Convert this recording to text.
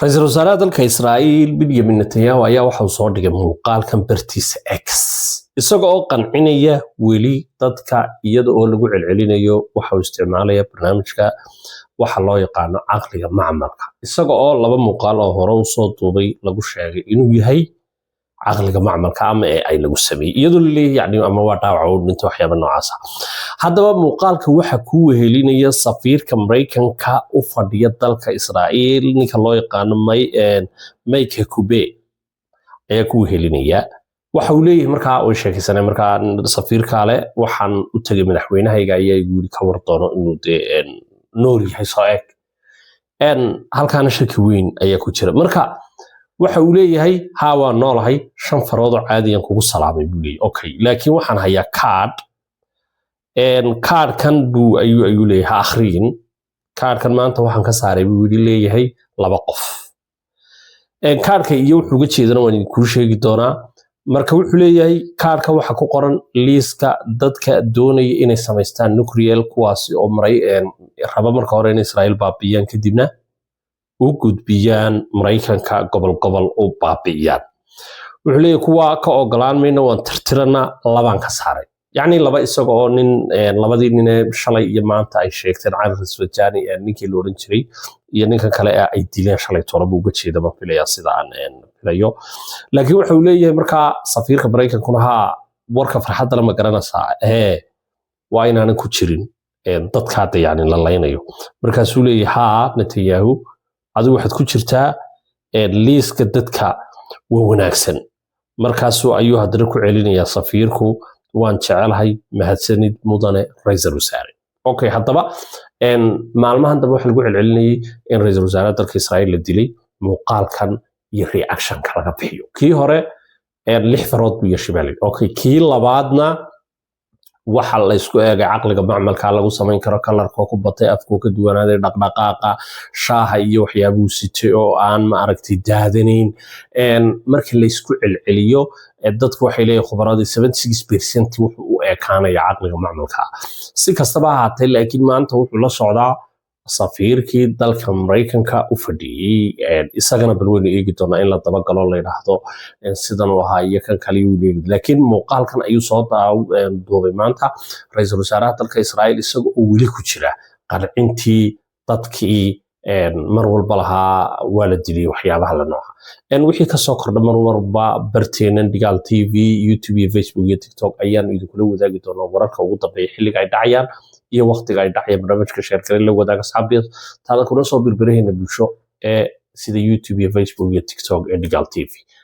Ra-iisul wasaaraha dalka Israa'iil Benjamin Netanyahu ayaa waxa uu soo dhigay muuqaalkan bartiisa X, isaga oo qancinaya weli dadka iyada oo lagu celcelinayo. Waxa uu isticmaalaya barnaamijka waxa loo yaqaano caqliga macmalka, isaga oo laba muuqaal oo hore usoo duubay lagu sheegay inuu yahay caqliga macmalka ama AI lagu sameeyey, iyadoo laleeyahay yani ama waa dhaawac oo dhinta, waxyaaba noocaas ah. Haddaba muuqaalka waxa ku wehelinaya safiirka Maraykanka u fadhiya dalka Israa'iil, ninka loo yaqaano Mike Huckabee ayaa ku wehelinaya. Waxa uu leeyahay markaa way sheekaysanay markaa safiirkaale: "Waxaan u tegay madaxweynahayga ayaa igu yidhi ka war doono inuu dee nool yahay, soo eg." Halkaana shaki weyn ayaa ku jira. Marka waxa uu leeyahay: "Haa, waan noolahay, shan farood oo caadiyan kugu salaamay," buu leeyahay. Okay, laakiin waxaan hayaa kaadh. Kaadhkan buu ayuu leeyahay, "Ha akhriyin kaadhkan. Maanta waxaan ka saaray," buu yidhi leeyahay, "laba qof." Kaadhka iyo wuxuu uga jeedana waan idinkuu sheegi doonaa. Marka wuxuu leeyahay kaadhka waxa ku qoran liiska dadka doonaya inay samaystaan nuclear, kuwaasi oo maray raba marka hore in Israa'iil baabi'iyaan, kadibna u gudbiyaan Maraykanka, gobol gobol u baabi'iyaan. Wuxuu leeyahay: "Kuwa ka ogolaan mayno, waan tirtiranaa, labaan ka saaray." Yacni laba isaga oo nin labadii nine shalay iyo maanta ay sheegteen, Cali Rafsanjani ninkii la odhan jiray iyo ninkan kale ee ay dileen shalay toona buu uga jeeda, baan filayaa, sida aan filayo. Laakiin wuxuu leeyahay markaa safiirka Maraykankuna: "Haa, warka farxadda lama garanaysaa? Ee waa inaanan ku jirin dadka hadda yani la laynayo." Markaasuu leeyahay: "Haa Netanyahu, adigu waxaad ku jirtaa liiska dadka waa wanaagsan." Markaasuu ayuu haddana ku celinayaa safiirku: "Waan jecelahay, mahadsanid mudane ra-iisul wasaare." Okay, haddaba maalmahan dambe waxa lagu celcelinayay in ra-iisul wasaaraha dalka Israa'iil la dilay. Muuqaalkan iyo reactionka laga bixiyo, kii hore lix farood buu yeeshay baa la yidhi. Okay, kii labaadna waxa la isku eegay caqliga macmalka lagu samayn karo, kalarkoo ku batay, afkoo ka duwanaaday, dhaqdhaqaaqa, shaaha iyo waxyaabuu sitay oo aan ma aragtay daadanayn. Marka la isku celceliyo, dadku waxay leeyihin khubaradii 76% wuxuu u ekaanaya caqliga macmalka. Si kastaba ha ahaatee, laakiin maanta wuxuu la socdaa safiirkii dalka Maraykanka u fadhiyey. Isagana bal waynu eegi doonaa in la dabagalo, la yidhaahdo sidan uu ahaa iyo kan kale uu leeyahay. Laakiin muuqaalkan ayuu soo duubay maanta ra-iisul wasaaraha dalka Israa'iil, isaga oo weli ku jira qancintii dadkii mar walba lahaa waa la dilay, waxyaabaha la nooca. Wixii kasoo kordha mar walba barteenan Dhigaal TV, YouTube iyo Facebook iyo TikTok ayaan idinkula wadaagi doonaa wararka ugu dambeeya, xilliga ay dhacayaan iyo waqtiga ay dhacayaan. Barnaamijka share gale, la wadaaga asxaabteed taada, kuna soo birbiraheena bulsho ee sida YouTube iyo Facebook iyo TikTok ee Dhigaal TV.